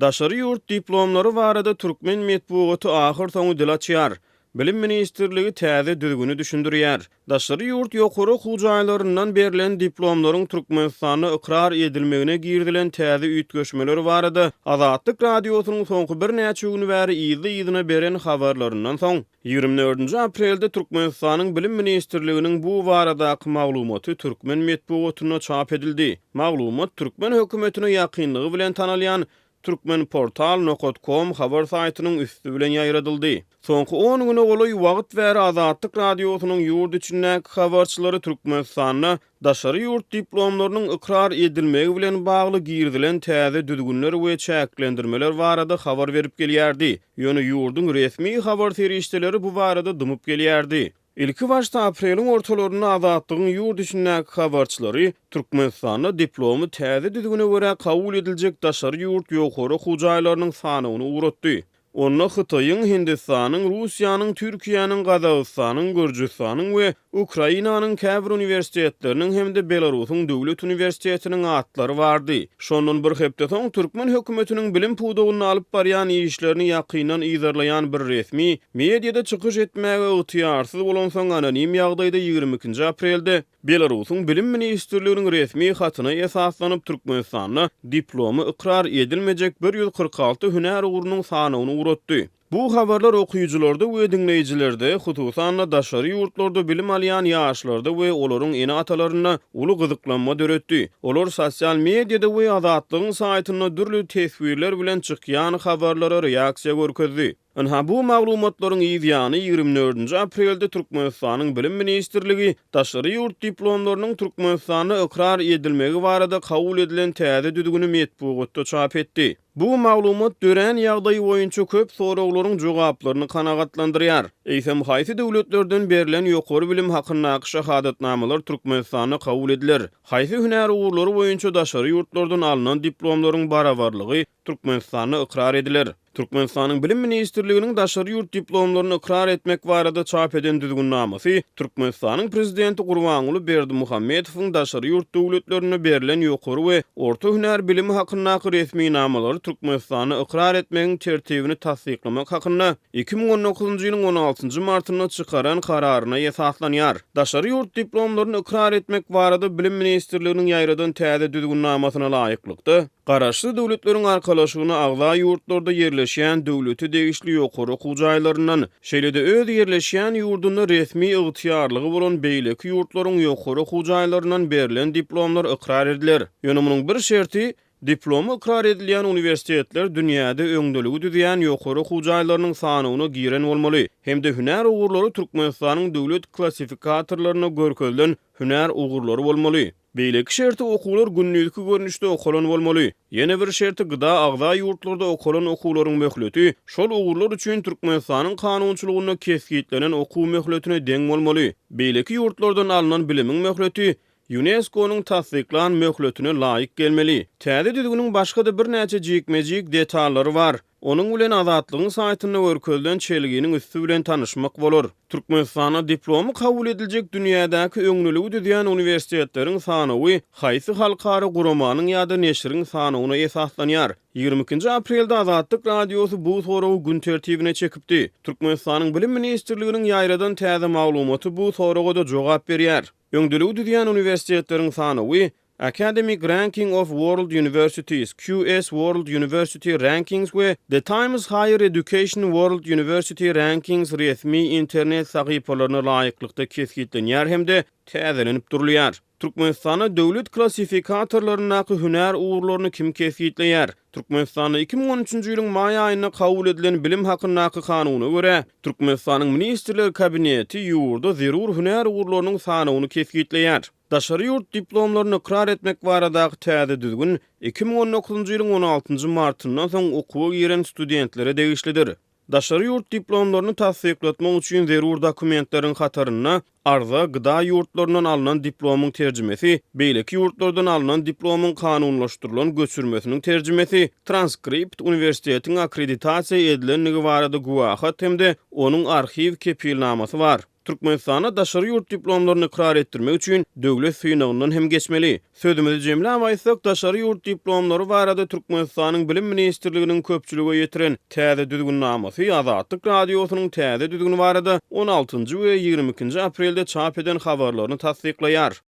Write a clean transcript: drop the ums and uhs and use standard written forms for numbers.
Daşary ýurt diplomlary barada türkmen metbugaty ahyrsoňy dil açýar. Bilim ministrligi täze düzgüni düşündirýär. Daşary ýurt ýokary okuw jaýlaryndan berlen diplomlaryň Türkmenistanda ykrar edilmegine girizilen täze üýtgeşmeler barada Azatlyk Radiosynyň soňky birnäçe gün bäri yzly-yzyna beren habarlaryndan soň, 24-nji aprelde Türkmenistanyň Bilim ministrliginiň bu baradaky maglumaty türkmen metbugatynda çap edildi. Maglumat türkmen hökümetine ýakynlygy bilen tanalýan Turkmenportal nokat kom habar saýtynyň üsti bilen ýaýradyldy. Soňky on güne golaý wagt bäri Azatlyk Radiosynyň ýurt içindäki habarçylary Türkmenistanda daşary ýurt diplomlarynyň ykrar edilmegi bilen bagly girizilen täze düzgünler we çäklendirmeler barada habar berip gelýärdi. Ýöne ýurduň resmi habar serişdeleri bu barada dymyp gelýärdi. Ilkibaşda apreliň ortalarynda Azatlygyň ýurt içindäki habarçylary Türkmenistanda diplomy täze düzgüne görä kabul ediljek daşary ýurt ýokary okuw jaýlarynyň sanawyny ugratdy. Onda Hytaýyň, Hindistanyň, Russiýanyň, Türkiýäniň, Gazagystanyň, Gürjüstanyň we Ukrainanyň käbir uniwersitetleriniň hem-de Belarusyň döwlet uniwersitetiniň atlary bardy. Şondan bir hepde soň türkmen hökümetiniň bilim pudagynda alyp barýan işlerini ýakyndan yzarlaýan bir resmi Mediada çykyş etmäge ygtyýarsyz bolansoň anonim ýagdaýda 22-nji aprelde Belarusyň Bilim ministrliginiň resmi hatyna esaslanyp Türkmenistanda diplomy ykrar edilmejek 146 hünär ugrunyň sanawyny ugratdy. Bu habarlar okyjylarda we diňleýjilerde, hususan-da daşary ýurtlarda bilim alýan ýaşlarda we olaryň ene-atalarynda uly gyzyklanma döretdi. Olar sosial mediada we Azatlygyň saýtynda dürli teswirler bilen çykýan habarlara reaksiýa görkezdi. Ynha, bu maglumatlaryň yz ýany, 24-nji aprelde Türkmenistanyň Bilim ministrligi daşary ýurt diplomlarynyň Türkmenistanda ykrar edilmegi barada kabul edilen täze düzgüni metbugatda çap etdi. Bu maglumat dörän ýagdaý boýunça köp soraglaryň jogaplaryny kanagatlandyrýar. Eýsem, haýsy döwletlerden berlen ýokary bilim hakyndaky şahadatnamalar Türkmenistanda kabul ediler? Haýsy hünär ugurlary boýunça daşary ýurtlardan alnan diplomlaryň barabarlygy Türkmenistanda ykrar ediler? Türkmenistanyň Bilim ministrliginiň daşary ýurt diplomlaryny ykrar etmek barada çap eden düzgünnamasy Türkmenistanyň Prezidenti Gurbanguly Berdimuhamedowyň daşary ýurt döwletlerinde berlen ýokary we orta hünär bilimi hakyndaky resminamalary Türkmenistanda ykrar etmegiň tertibini tassyklamak hakynda 2019-njy ýylyň on altynjy martynda çykaran Kararyna esaslanýar. Daşary ýurt diplomlaryny ykrar etmek barada Bilim ministrliginiň ýaýradan täze düzgünnamasyna laýyklykda, Garaşsyz Döwletleriň Arkalaşygyna agza ýurtlarda ýerleşýän döwlete degişli ýokary okuw jaýlaryndan, şeýle-de öz ýerleşýän ýurdunda resmi ygtyýarlygy bolan beýleki ýurtlaryň ýokary okuw jaýlaryndan berlen diplomlar ykrar ediler. Ýöne munuň bir şerti, diplomy ykrar edilýän uniwersitetler dünýäde öňdeligi düzýän ýokary okuw jaýlarynyň sanawyna giren bolmaly hem-de hünär ugurlary Türkmenistanyň döwlet klassifikatorlarynda görkezilen hünär ugurlary bolmaly. Beýleki şerti okuwlar gündizki görnüşde okalan bolmaly. Ýene bir şerti gda agza ýurtlarda okalan okuwlaryň möhleti şol ugurlar üçin Türkmenistanyň kanunçylygynda kesgitlenen okuw möhletine deň bolmaly. Beýleki ýurtlardan alnan bilimiň möhleti ÝUNESKO-nyň tassyklan möhletine laýyk gelmeli. Täze düzgüniň başga-da birnäçe jikme-jik detallary bar. Onuň bilen Azatlygyň saýtynda görkezilen çelginiň üsti bilen tanyşmak bolar. Türkmenistanda diplomy kabul ediljek dünýädäki öňdeligi düzýän uniwersitetleriň sanawy haýsy halkara guramanyň ýa-da neşiriň sanawyna esaslanýar? 22-nji aprelde Azatlyk Radiosy bu soragy gün tertibine çekipdi. Türkmenistanyň Bilim ministrliginiň ýaýradan täze maglumaty bu soraga-da jogap berýär. Öňdeligi düzýän uniwersitetleriň sanawy Academic Ranking of World Universities, QS World University Rankings we The Times Higher Education World University Rankings resmi internet sahypalaryna laýyklykda kesgitlenýär hem-de täzelenip durulýar. Türkmenistanda döwlet klassifikatorlaryndaky hünär ugurlaryny kim kesgitleýär? Türkmenistanda 2013-nji ýylyň maý aýynda kabul edilen Bilim hakyndaky kanuna görä, Türkmenistanyň Ministrler Kabineti ýurda zerur hünär ugurlarynyň sanawyny kesgitleýär. Daşary ýurt diplomlaryny ykrar etmek baradaky täze düzgün 2019-njy ýylyň on altynjy martyndan soň okuwa giren studentlere degişlidir. Daşary ýurt diplomlaryny tassyklatmak üçin zerur dokumentleriň hatarynda arza, gda ýurtlaryndan alnan diplomyň terjimesi, beýleki ýurtlardan alnan diplomyň kanunlaşdyrylan göçürmesiniň terjimesi, transkript, uniwersitetiň akkreditasiýa edilendigi barada güwähat hem-de onuň arhiw kepilnamasy bar. Türkmenistanda daşary ýurt diplomlaryny ykrar etdirmek üçin döwlet synagyndan hem geçmeli. Sözümizi jemläp aýtsak, daşary ýurt diplomlary barada Türkmenistanyň Bilim ministrliginiň köpçülige ýetiren täze düzgünnamasy Azatlyk Radiosynyň täze düzgün barada on altynjy we 22 nji aprelde çap eden habarlaryny tassyklaýar.